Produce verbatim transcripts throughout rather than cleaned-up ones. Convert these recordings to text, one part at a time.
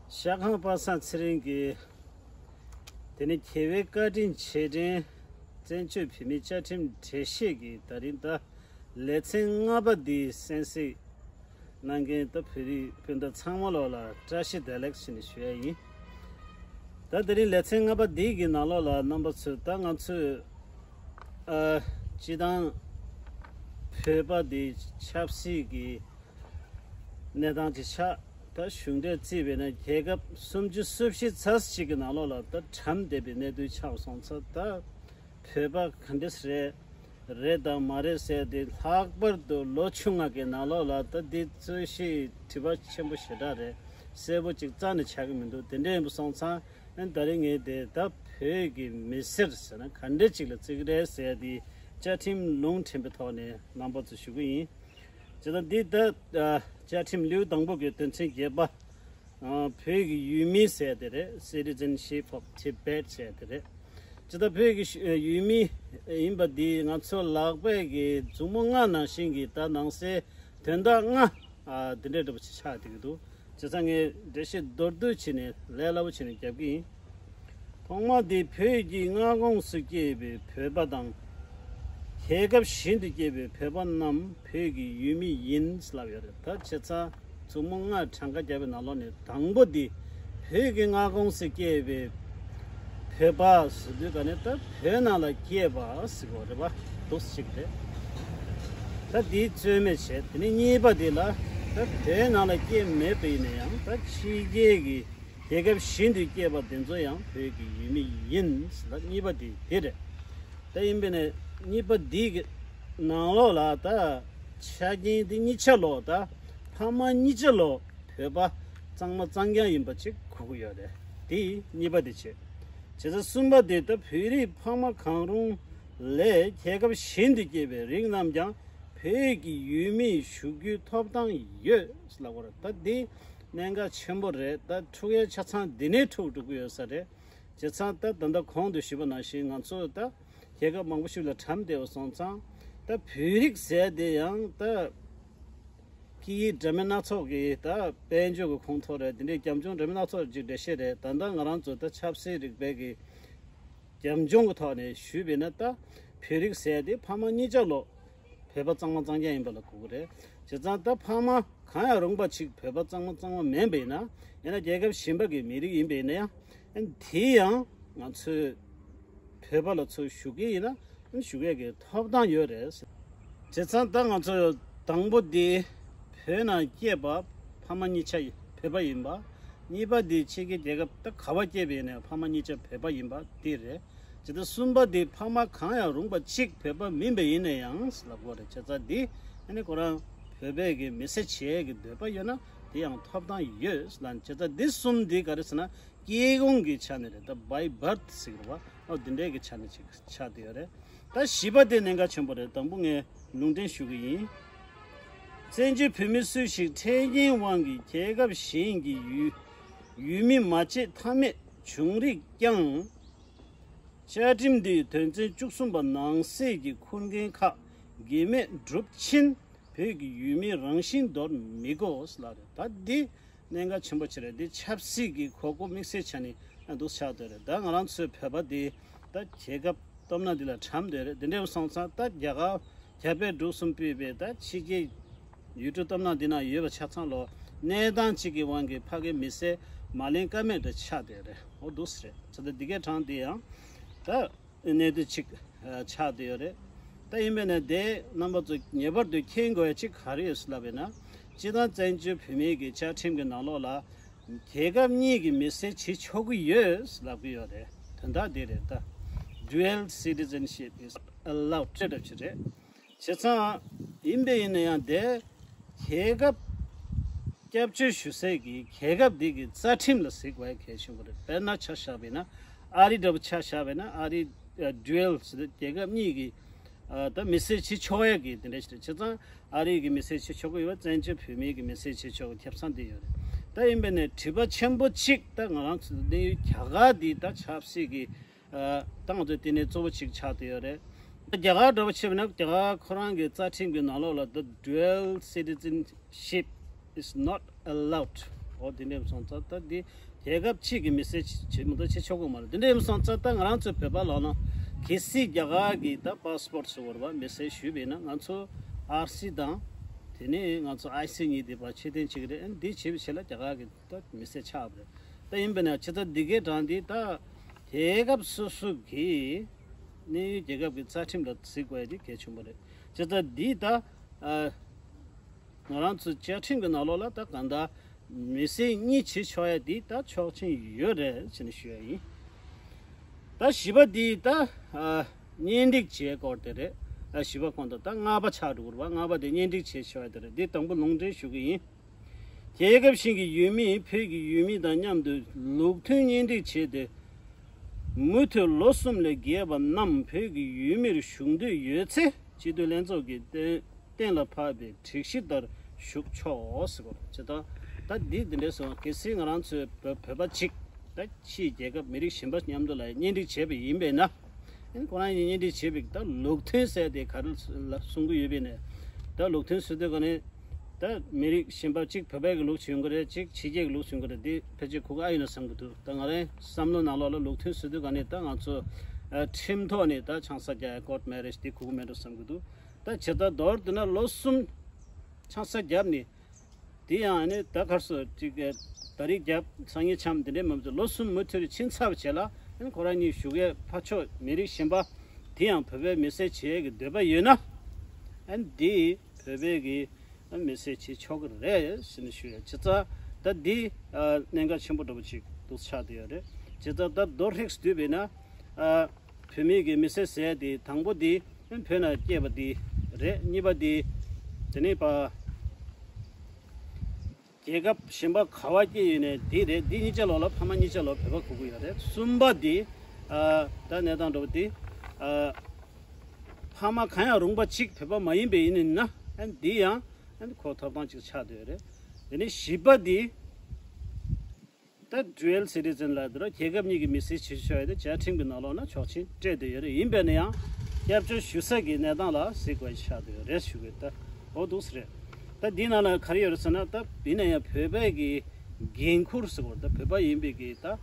ཤ་ཁང་པ་སངས་ཚེ་རིང་གིས། དེ་ནི་རྒྱལ་བའི་བཀའ་དྲིན་རྗེས་དྲན་བཙན་བྱོལ་བོད་མིའི་བཅའ་ཁྲིམས་འགྲེལ་བཤད་ཀྱི་ད་རིང་ད་ལེ་ཚན་ལྔ་པ་འདིའི་གསན་གཟིགས་གནང་མཁན་ད་བོད་རིགས་སྤུན་ཟླ་ཚང་མ་ལོག་ལ་བཀྲ་ཤིས་བདེ་ལེགས་ཞེས་ནས་ཞུ་ཡ་ཡིན། ད་དེ་རིང་ལེ་ཚན་ལྔ་པ་འདི་གི་ནང་ལོགས་ལ་རྣམ་པ་ཚོས་ད་ང་ཚོས་ཨ་སྤྱི་བཏང་བོད་པ་འདི་ཆབ་སྲིད་ཀྱི་གནས་སྟངས་ཀྱི་ཆ་ད་གཞུང་འབྲེལ་བརྩིས་པས་ན་རྒྱལ་ཁབ་སུམ་ཅུ་སོ་བཞི་ཙམ་ཞིག་གི་ནང་ལོགས་ལ་ད་གྲམ་བསྡད་པའི་གནས་སྟངས་ཆགས་སོང་ཙང་ད་བོད་པ་ག་འདྲས་རེད། རེད་དང་མ་རེད་ཟེར་དེ་ལྷག་པར་དུ་ལོ་ཆུང་ང་གི་ནང་ལོགས་ལ་ད་འདི་རྩོད་གཞི་དྲི་བ་ཆེན་པོ་ཞེ་དྲག་རེད། གསལ་པོ་ཅིག་རྩ་ནས་ཆགས་ཀྱི་མི་འདུག་དེ་འདྲ་ཡིན་པ་སོང་ཙང་ཨ་ནི་ད་རིང་ངས་དེ་ད་བོད་ཀྱི་མི་སེར་ཟེར་ན་ག་འདྲ་ཅིག་ལ་བརྩི་གི་རེད་ཟེར་དེ་བཅའ་ཁྲིམས་ལུང་འདྲེན་པའི་ཐོག་ནས་རྣམ་པ་ཚོ་ཞུ་གི་ཡིན། ཇི་ལྟར་འདི་ལྟར་བཅའ་ཁྲིམས་ལེའུ་དང་པོ་གི་དོན་ཚན་བརྒྱད་པ། བོད་ཀྱི་ཡུལ་མི་ཟེར་དེ་རེད། Citizenship of Tibet ཟེར་དེ་རེད། ཇི་ལྟར་བོད་ཀྱི་ཡུལ་མི་ཡིན་པ་འདི་ང་ཚོ་ལག་པས་ཀྱི་མཛུབ་མོ་ལྔ་ནང་བཞིན་གྱི་ད་ནང་གསེས་དོན་དག་ལྔ་འདི་འདྲ་འདྲ་པོ་ཆགས་བསྡད་ཀྱི་འདུག་བྱས་ཙང་ངས་འགྲེལ་བཤད་མདོར་བསྡུས་བྱས་ནས་ལས་སླ་པོ་བྱས་ནས་རྒྱབ་ཀྱི་ཡིན། ཐོག་མ་དེ་བོད་ཀྱི་མངའ་ཁོངས་སུ་སྐྱེས་པའི་བོད་པ་དང་། རྒྱལ་ཁབ་གཞན་དུ་སྐྱེས་པའི་བོད་པ་རྣམས་བོད་ཀྱི་ཡུལ་མི་ཡིན་ལབ་ཡོད་རེད། ད་བྱས་ཙང་མཛུབ་མོ་ལྔ་གྲངས་ཀ་བརྒྱབ་པའི་ནང་ལོགས་ནས་དང་པོ་དེ་བོད་ཀྱི་མངའ་ཁོངས་སུ་སྐྱེས་པའི་བོད་པ་ཟེར་དུས་ག་ནས་ད་བོད་ནང་ལ་སྐྱེས་པ་ཟེར་གོ་རེད་པ། འདུག་ཅིག་རེད། ད་དེའི་རྩོད་མེད་བྱས། དེ་ནས་གཉིས་པ་དེ་ལ་ད་བོད་ནང་ལ་སྐྱེས་མེད་པ་ཡིན་ན་ཡང་ད་ཕྱི་རྒྱལ་གྱི་རྒྱལ་ཁབ་གཞན་དུ་སྐྱེས་པ་དེ་ཚོ་ཡང་བོད་ཀྱི་ཡུལ་མི་ཡིན་ཟེར་ལ་གཉིས་པ་དེ་དེ་རེད། ད་ཡིན་པས་ན་གཉིས་པ་འདི་གི་ནང་ལོགས་ལ་ད་ཆ་རྐྱེན་དེ་གཉིས་ཆ་ལོག་ད་ཕ་མ་གཉིས་ཆ་ལོག་བོད་པ་གཙང་མ་གཙང་རྐྱང་ཡིན་པ་ཅིག་གོ་གི་ཡོད་རེད། དེ་གཉིས་པ་དེ་བྱས། བྱས་ཙང་གསུམ་པ་དེ་ད་བོད་རིགས་ཕ་མ་གང་རུང་ལས་རྒྱལ་ཁབ་གཞན་དུ་སྐྱེས་པའི་རིགས་རྣམས་ཀྱང་བོད་ཀྱི་ཡུལ་མིའི་ཞུགས་རྒྱུའི་ཐོབ་ཐང་ཡོད་ལབ་པ་རེད། ད་འདི་གནད་འགག་ཆེན་པོ་རེད། ད་འཁྲུག་ཡའི་ཆ་ཚང་འདི་ནས་འཁྲུག་འགྲོ་གི་ཡོད་ས་རེད། བྱས་ཙང་ད་ད་ལྟ་གོང་དུ་ཞུས་པ་ནང་བཞིན་ང་ཚོ་ད་རྒྱལ་ཁབ་མང་པོ་ཞིག་ལ་གྲམ་བསྡད་པ་སོང་ཙང་ད་བོད་རིགས་ཟེར་དེ་ཡང་ད་སྐད་ཡིག་འདྲ་མིན་སྣ་ཚོགས་ཀྱི་ད་དཔལ་འབྱོར་གྱི་ཁོངས་གཏོགས་རེད། དེ་འདྲའི་རྒྱབ་ལྗོངས་འདྲ་མིན་སྣ་ཚོགས་ཀྱི་འགྲེལ་བཤད་རེད། ད་ལྟ་ང་རང་ཚོ་ད་ཆབ་སྲིད་རིག་པའི་གི་རྒྱབ་ལྗོངས་ཀྱི་ཐོག་ནས་ཞུས་པས་ན་ད་བོད་རིགས་ཟེར་དེ་ཕ་མ་གཉིས་ཆ་ལོ་བོད་པ་གཙང་མ་གཙང་རྐྱང་ཡིན་པ་ལ་གོ་གི་རེད། བྱས་ཙང་ད་ཕ་མ་གང་ཡང་རུང་པ་ཅིག་བོད་པ་གཙང་མ་གཙང་མ་མིན་པ་ཡིན་ན་ཡང་ན་རྒྱལ་ཁབ་གཞན་པ་གི་མི་རིགས་ཡིན་པ་ཡིན་ན་ཡང་དེ་ཡང་ང་ཚོས་བོད་པ་ལ་ཚུར་ཞུགས་ཀྱི་ཡིན་ན་ཞུགས་ཡས་ཀྱི་ཐོབ་ཐང་ཡོད་རེད། བྱས་ཙང་ད་ང་ཚོ་དང་པོ་དེ་བོད་ནང་སྐྱེས་པ་ཕ་མ་གཉིས་ཆ་བོད་པ་ཡིན་པ། གཉིས་པ་དེ་ཕྱི་རྒྱལ་རྒྱལ་ཁབ་ད་ག་བ་སྐྱེས་པ་ཡིན་ནའང་ཕ་མ་གཉིས་ཆ་བོད་པ་ཡིན་པ་དེ་རེད། ཇི་ལྟར་གསུམ་པ་དེ་ཕ་མ་གང་ཡང་རུང་པ་གཅིག་བོད་པ་མིན་པ་ཡིན་ན་ཡང་ལབ་དགོས་རེད། བྱས་ཙང་འདི་ཨ་ནི་ཁོ་རང་བོད་པའི་གི་མི་སེར་བྱེད་ཀྱི་འདོད་པ་ཡོད་ན་དེ་ཡང་ཐོབ་ཐང་ཡོད་ལབ། བྱས་ཙང་འདི་གསུམ་འདི་ག་རེ་ཟེར་ན་སྐྱེས་ཁུངས་ཀྱི་ཆ་ནས་རེད། ད་by birth ཟེར་གི་རེད་བ། ཨོ་འདི་འདྲའི་གི་ཆ་ནས་ཅིག་ཆགས་བསྡད་ཡོད་རེད། ད་བཞི་པ་དེ་གནད་འགག་ཆེན་པོ་རེད། དང་པོ་ངས་ལུང་འདྲེན་ཞུ་གི་ཡིན། བཙན་བྱོལ་བོད་མི་སུ་ཞིག་འཕྲལ་རྐྱེན་དབང་གིས་རྒྱལ་ཁབ་གཞན་གྱི་ཡུལ་ཡུལ་མི་མ་བྱེད་ཐབས་མེད་བྱུང་རིགས་ཀྱང་། བཅའ་ཁྲིམས་འདིའི་དོན་ཚན་བཅུ་གསུམ་པ་ནང་གསེས་ཀྱི་ཁུར་འགན་ཁག་འགན་མེད་བསྒྲུབ་ཕྱིན་བོད་ཀྱི་ཡུལ་མིའི་རང་བཞིན་འདོར་མི་དགོས་ལབ་རེད། ད་འདི་གནད་འགག་ཆེན་པོ་ཆེ་རེད། འདི་ཆབ་སྲིད་ཀྱི་གོ་སྐབས་དམིགས་བསལ་ཆ་ནས་འདུག་ཆགས་བསྡད་རེད། ད་ང་རང་ཚོའི་བོད་པ་འདི་ད་རྒྱལ་ཁབ་སྟོབས་ན་འདི་ལ་གྲམ་བསྡད་རེད། འདི་འདྲ་སོང་ཙང་ད་རྒྱ་གར་རྒྱ་བལ་འབྲུག་གསུམ་སྤོས་པའི་ད་ཕྱི་རྒྱལ་ཡུལ་གྲུ་སྟོབས་ན་འདི་ན་ཡོད་པ་ཆ་ཚང་ལོ་གནས་སྟངས་གཅིག་གི་དབང་གིས་ཕ་གི་མི་སེར་མ་ལེན་ཀ་མེད་དུ་ཆགས་བསྡད་རེད། འོ་འདུག་སེ་རེད། ད་ལྟ་འདི་གའི་གྲངས་འདི་ཡང་ད་གནས་སྡུད་ཅིག་ཆགས་བསྡད་ཡོད་རེད། ད་ཡིན་པས་ན་དེ་རྣམ་པ་ཚོ་ངེས་པར་དུ་མཁྱེན་དགོས་ཡ་ཅིག་ག་རེ་ཡོད་ཟེར་ལབ་པས་ན། སྤྱིར་བཏང་བཙན་བྱོལ་བོད་མིའི་གི་བཅའ་ཁྲིམས་ཀྱི་ནང་ལོགས་ལ་རྒྱལ་ཁབ་གཉིས་ཀྱི་མི་སེར་བྱེད་ཆོག་གི་ཡོད་ལབ་ཀྱི་ཡོད་རེད། དོན་དག་དེ་རེད། ད་dual citizenship is allowed ཅེས་འདྲ་ཅིག་རེད། བྱས་ཙང་ཡིན་པས་ཡིན་ན་ཡང་དེ་རྒྱལ་ཁབ་སྐྱབས་བཅོལ་ཞུ་སའི་གི་རྒྱལ་ཁབ་འདི་གི་རྩ་ཁྲིམས་ལ་གཟིགས་དགོས་ཡ་གལ་ཆེན་པོ་རེད། དཔེར་ན་ཆ་བཞག་པ་ཡིན་ན་ཨ་རི་འདྲ་པོ་ཆ་བཞག་པ་ཡིན་ན་ཨ་རི་dual རྒྱལ་ཁབ་གཉིས་ཀྱི་ད་མི་སེར་བྱེད་ཆོག་ཡ་གི་དེ་འདྲ་ཞིག་རེད། བྱས་ཙང་ཨ་རི་གི་མི་སེར་བྱེད་ཆོག་གི་ཡོད་པ། བཙན་བྱོལ་བོད་མིའི་གི་མི་སེར་བྱེད་ཆོག་གི་ཁེ་བཟང་དེ་ཡོད་རེད། ད་ཡིན་པས་ནས་དྲི་བ་ཆེན་པོ་གཅིག་ད་ང་རང་ཚོ་གནས་ཡུལ་རྒྱ་གར་འདི་ད་ཆབ་སྲིད་ཀྱི་ཨ་ད་ང་ཚོས་དེ་ནས་གཙོ་བོ་གཅིག་ཆགས་བསྡད་ཡོད་རེད། ད་རྒྱ་གར་འདྲ་པོ་བྱས་པ་ན་རྒྱ་གར་ཁོ་རང་གི་རྩ་ཁྲིམས་ཀྱི་ནང་ལོགས་ལ་the dual citizenship is not allowed འོ་དེ་འདྲ་ཡིན་སོང་ཙང་ད་འདི་རྒྱལ་ཁབ་གཅིག་གི་མི་སེར་བྱེད་མི་འདུག་བྱེད་ཆོག་གི་མ་རེད། དེ་འདྲ་ཡིན་སོང་ཙང་ད་ང་རང་ཚོའི་བོད་པ་ལོག་ན་གལ་སྲིད་རྒྱ་གར་གི་ད་པ་སི་པོར་ཊི་ཟེར་བ་མི་སེར་ཞུས་པ་ཡིན་ན་ང་ཚོ་ཨར་སི་དང་དེ་ནས་ང་ཚོ་ཨའི་སི་གཉིས་དེ་བར་ཕྱིར་འཐེན་བྱེད་ཀྱི་རེད། འདི་བྱེད་པའི་ཆེད་ལ་རྒྱ་གར་གི་ད་མི་སེར་ཆགས་པ་རེད། ད་ཡིན་པ་ན་ཇི་ལྟར་འདི་གའི་གྲངས་འདི་ད་རྒྱལ་ཁབ་སོ་སོ་གི་གནས་ཡུལ་རྒྱལ་ཁབ་ཀྱི་རྩ་ཁྲིམས་ལ་གཟིགས་དགོས་ཡ་དེ་གལ་ཆེན་པོ་རེད། ཇི་ལྟར་འདི་ད་ཨ་ང་རང་ཚོ་བཅའ་ཁྲིམས་ཀྱི་ནང་ལོགས་ལ་ད་གང་ལྟར་མི་སེར་གཉིས་བྱེད་ཆོག་ཡ་འདི་ད་ཆོག་མཆན་ཡོད་རེད་ཟེར་ནས་ཞུ་ཡ་ཡིན། ད་བཞི་པ་འདི་ད་ཨ་གཉེན་སྒྲིག་བྱེད་སྐོར་དེ་རེད། ཨ་བཞི་པ་གོང་དུ་ད་ལྔ་པ་ཆགས་འགྲོ་གི་རེད་པ། ལྔ་པ་དེ་གཉེན་སྒྲིག་བྱེད་ཆོག་ཡ་དེ་རེད། འདི་དང་པོ་ལུང་འདྲེན་ཞུ་གི་ཡིན། རྒྱལ་ཁབ་གཞན་གྱི་ཡུལ་མིས་བོད་ཀྱི་ཡུལ་མི་དང་མཉམ་དུ་ལུགས་མཐུན་གཉེན་སྒྲིག་བྱས་ཏེ། མུ་མཐུད་ལོ་གསུམ་ལས་བརྒལ་བ་རྣམས་བོད་ཀྱི་ཡུལ་མིར་ཞུགས་འདོད་ཡོད་ཚེ་སྤྱི་འཐུས་ལྷན་ཚོགས་ཀྱིས་གཏན་གཏན་ལ་ཕབ་པའི་སྒྲིག་གཞི་ལྟར་ཞུགས་ཆོག་ཟེར་བ་ཇི་ལྟར་ད་འདི་འདི་འདྲའི་སོང་། གལ་སྲིད་ང་རང་ཚོའི་བོད་བོད་པ་གཅིག་ད་ཕྱིའི་རྒྱལ་ཁབ་མི་རིགས་གཞན་པ་མཉམ་དུ་ལ་གཉེན་སྒྲིག་བྱས་པ་ཡིན་པས་ན། ཨ་ནི་ཁོ་རང་གཉིས་གཉེན་སྒྲིག་བྱེད་པའི་ད་ལུགས་མཐུན་ཟེར་དེ་ག་རེ་ལ་གསུང་གི་ཡོད་པས་ནས། ད་ལུགས་མཐུན་ཟེར་དུས་ག་ནས་ད་མི་རིགས་གཞན་པ་གཅིག་བོད་པའི་གི་ལུགས་བྱུང་གི་རེད། གཅིག་ཕྱི་རྒྱལ་གི་ལུགས་བྱུང་གི་རེད། དེ་ཕལ་ཆེར་གོ་གི་ཨ་ཡིན་ན་བསམ་གི་འདུག་ད་ང་རའི་བསམ་བློ་ནང་ལོགས་ལ་ལུགས་མཐུན་ཟེར་དུས་ག་ནས་ད་ང་ཚོ་ཨ་ཁྲིམས་ཐོག་ནས་ད་ཆང་ས་རྒྱག་ཡ་ཀོར་ཊི་མེ་རེཇ་དེ་གོ་གི་མེད་འགྲོ་བསམ་གི་འདུག་ད་ཇི་ལྟར་མདོར་བསྡུ་ན་ལོ་གསུམ་ཆང་ས་བརྒྱབ་ནས། དེ་ཡང་ནི་ད་གར་སོ་ཅིག་གི་ད་རིག་རྒྱབ་སང་ཉིན་འཆམ་འདི་འདྲའི་མ་ཚོ་ལོ་གསུམ་མུ་མཐུད་ཕྱིན་ཚར་བ་བྱས་ལ་ཨན་ཁོ་རང་གཉིས་བཞུགས་ཡས་ཕ་ཕྱོགས་མི་རིགས་གཞན་པ་དེ་ཡང་བོད་པའི་མི་སེར་བྱེད་ཡས་ཀྱི་འདོད་པ་ཡོད་ན་ཨན་འདི་བོད་པའི་གི་མི་སེར་བྱེད་ཆོག་གི་རེད་ཟེར་ནས་ཞུ་ཡ། ཇི་ཙ་ད་འདི་གནད་འགག་ཆེན་པོ་འདྲ་པོ་ཅིག་འདུག་ཆགས་བསྡད་ཡོད་རེད། ཇི་ཙ་ད་མདོ་ཧྲིགས་བསྡུས་པས་ན། བོད་མི་གི་མི་སེར་ཟེར་དེ་དང་པོ་དེ་བོད་ནང་སྐྱེས་པ་དེ་རེད། གཉིས་པ་དེ་དེ་ནས་པ་རྒྱལ་ཁབ་གཞན་པ་ག་བ་སྐྱེས་ཡོད་ནས་དེ་རེད། དེ་གཉིས་ཆ་ལོག་ལ་ཕ་མ་གཉིས་ཆ་ལོག་བོད་པ་གོ་གི་ཡོད་རེད། གསུམ་པ་དེ་ཨ་ད་གནས་སྟངས་འགྲོ་བ་དེ་ཨ་ཕ་མ་གང་ཡང་རུང་བ་གཅིག་བོད་པ་མ་ཡིན་པའི་ཡིན་ན་ཨ་དེ་ཡང་ཨ་ཁོ་ཐོབ་ཐང་གཅིག་ཆགས་བསྡད་ཡོད་རེད། དེ་ནས་བཞི་པ་དེ། ད་ཌུ་ཨལ་སི་ཊི་ཛན་ལབ་དུས་རྒྱལ་ཁབ་གཉིས་ཀྱི་མི་སེར་བྱེད་ཆོག་ཡ་དེ་བཅའ་ཁྲིམས་ཀྱི་ནང་ལོགས་ན་ཆོག་མཆན་སྤྲད་བསྡད་ཡོད་རེད། ཡིན་པས་ན་ཡང་སྐྱབས་བཅོལ་ཞུ་ས་གི་གནས་སྟངས་ལ་གཟིགས་དགོས་ཆགས་བསྡད་ཡོད་རེད་ཞུ་གི། ད་འོ་འདུག་སེ་རེད། ད་འདི་ནང་ལ་ག་རེ་ཡོད་རེད་ཟེར་ན་ད་ཡིན་ན་ཡང་བོད་པའི་གི་འགན་འཁུར་ཟེར་བ་ད་བོད་པ་ཡིན་པའི་གི་ད་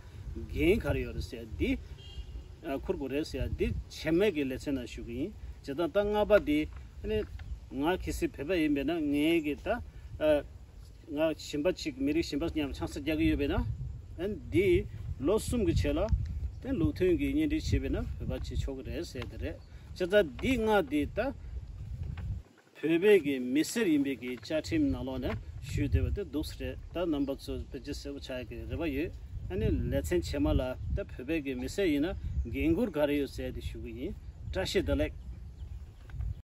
འགན་ག་རེ་ཡོད་རེད་ཟེར་ཡ་འདི་འཁུར་དགོས་རེད་ཟེར་ཡ་འདི་ཕྱི་མའི་གི་ལེ་ཚན་ནང་ཞུ་གི་ཡིན། བྱས་ཙང་ད་ལྔ་པ་འདི་ནི་ང་གལ་སྲིད་བོད་པ་ཡིན་པས་ན་ངའི་གི་ད། ང་གཞན་པ་གཅིག་མི་རིགས་གཞན་པ་མཉམ་ཆང་ས་རྒྱག་གི་ཡོད་པས་ན། ཨན་འདི་ལོ་གསུམ་གྱི་ཆེད་ལ་དེ་ལུགས་མཐུན་གྱི་གཉེན་སྒྲིག་བྱས་པས་ན་བོད་པ་བྱེད་ཆོག་གི་རེད་ཟེར་དེ་རེད། བྱས་ཙང་འདི་ལྔ་འདི་ད་བོད་པའི་གི་མི་སེར་ཡིན་པའི་གི་བཅའ་ཁྲིམས་ནང་ལོགས་ནས་ཞུས་བསྡད་པ་དེ་འདུག་སེ་རེད། ད་རྣམ་པ་ཚོ་དཔེ་ཆ་གསལ་པོ་ཆགས་ཡག་གི་རེ་བ་ཡོད། ཨ་ནི་ལེ་ཚན་རྗེས་མ་ལ་ད་བོད་པའི་གི་མི་སེར་ཡིན་ན་འགན་འཁུར་ག་རེ་ཡོད་ཟེར་དེ་ཞུ་གི་ཡིན། བཀྲ་ཤིས་བདེ་ལེགས།